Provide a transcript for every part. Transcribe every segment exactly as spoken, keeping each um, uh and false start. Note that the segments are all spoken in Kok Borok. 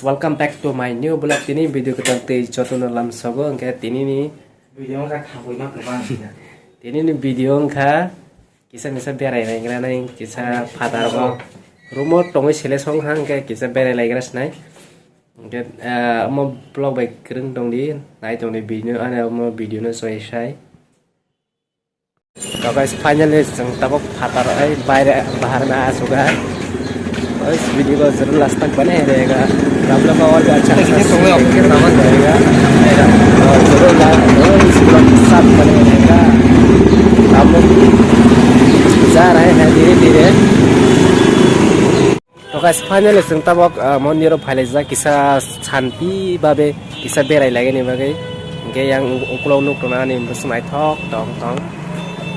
Welcome back to my new vlog. Tini video kwtal tei jotono lamsogo, hwnkhe tini ni Video wngkha thangwi ma kwbang. Tini ni video wngkha kisa misa berai naigra nai, kisa phatar bo room o tongwi sele song hang khe kisa berai laigra sinai. Hwnkhe, ah, omo vlog bai kwrwng tongdi, nai tongdi video, ani omo video no choi sai. To guys, finally chwng tabuk phatar ai baire bahar na asuga. Guys, video ko zarur last tak bane rega. Ramlo ka aur bhi acha acha scene dekh rega. To zarur la, zarur is vlog ke saath bane rega. Ramlo ja rahe hain dheere dheere. To guys, finally chwng tabuk, ah, mondir o phailaijak kisa shanti babe kisa berai lagini bagwi. Hwnkhe yang ukulok nuk tongnani bwswk naithok tong tong.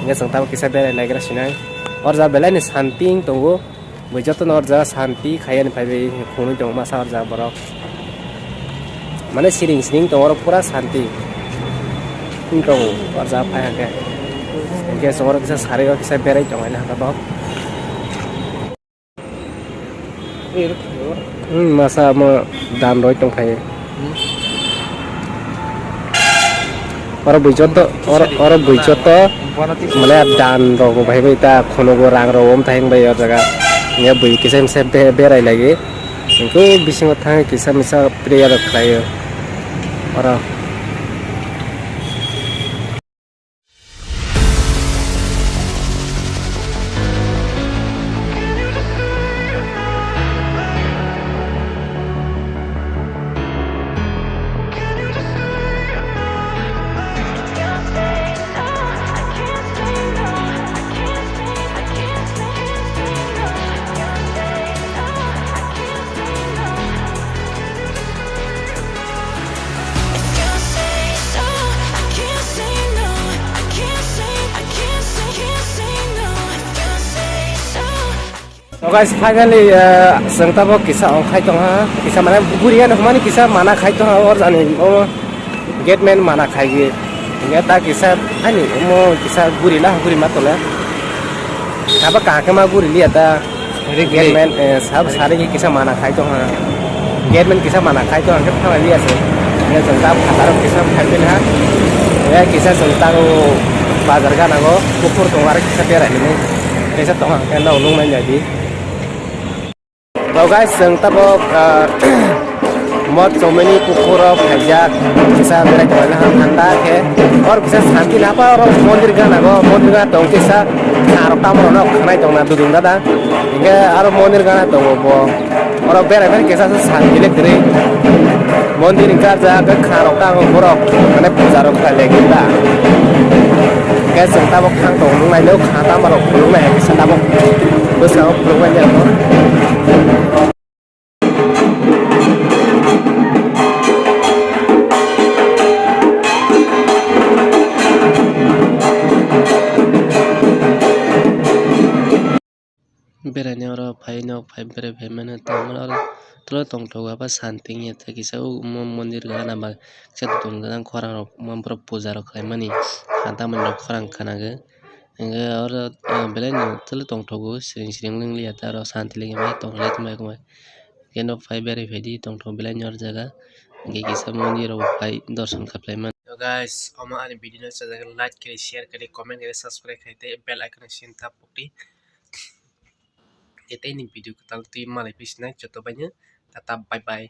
Hwnkhe chwng tabuk kisa berai laigra sinai. Or jaga belai ni shanti wng tongo. Bui jotono or jaga shanti khaiyani phaibai khunui tongo masa or jaga borok. Mane siring siring tongo oro pura shanti wng tongo or jaga phai hwnkhe. Hwnkhe chwng oro kisa sari o kisa berai tongo ani hwnba bo. Hmm, masa omo dan roi tongkha. Oro bui joto, oro, oro bui joto, mane dan rok bai bai ta khonogo rang rok om thang bai o jaga. Ya bui kisa misa be-, berai lagi. Engko bisingo thang kisa misa prayer rok khlai o. Oro. So guys, finally, uh, chwng tabuk kisa ongkhai tongha, kisa mane guri ani hwnmani kisa mana khai tongha, or jani o gate man mana khai ge. Hingke ta kisa ani omo kisa guri la guri ma tole. Abo kaham khe ma guri liya ta. Gate man, eh, sab sari kisa mana khai tongha. Gate man kisa mana khai tongha khe thangna liya se. Ya chwng ta phataro kisa khai pin ha. Ya kisa chwng ta o bazar gana go bukur tongha kisa berai ni. Kisa tongha khe no nung nai di. To guys, chwng tabuk, ah, Mot Chomeni pukhuro phaijak, kisa berai tonglaina ham thanta khe, or kisa shanti napa oro mondir gana go, mondir gana tong kisa, kharok tamo rok khanai tongna dudung dada, hingke aro mondir gana tongo bo, oro berai bai kisa se shanti le kwrwi. Mondir ni karjak khe kha rok tamo borok mane puja rok khlai lai khe ta. Khe chwng tabuk thang tong nung nai nuk kha tamo rok khuluk nai khe sa tabuk bwskango khuluk nai jak. Beraini oro phai nok phai berai phai mano tamo oro tolo tongthogo abo shanti wngya tei kisa o mo mondir gana ba kisa tong jang khorang rok mo borok puja rok khlaimani ha tamoni rok khorang khwnago hwnkhe oro belaino tolo tongthogo siring siring wng liya tei oro shanti ligi bai tongthok lai tongmai khe nok phai berai phaidi tongthok belaino oro jaga hwnkhe kisa mondir rok phai dorson khaplaimani. Guys, omo ani video no chajak like khe share khe comment khe subscribe khe tei bell icon no sin tap pokdi. Tei teini video kwtal twi malai phi sinai joto baino tata bye bye.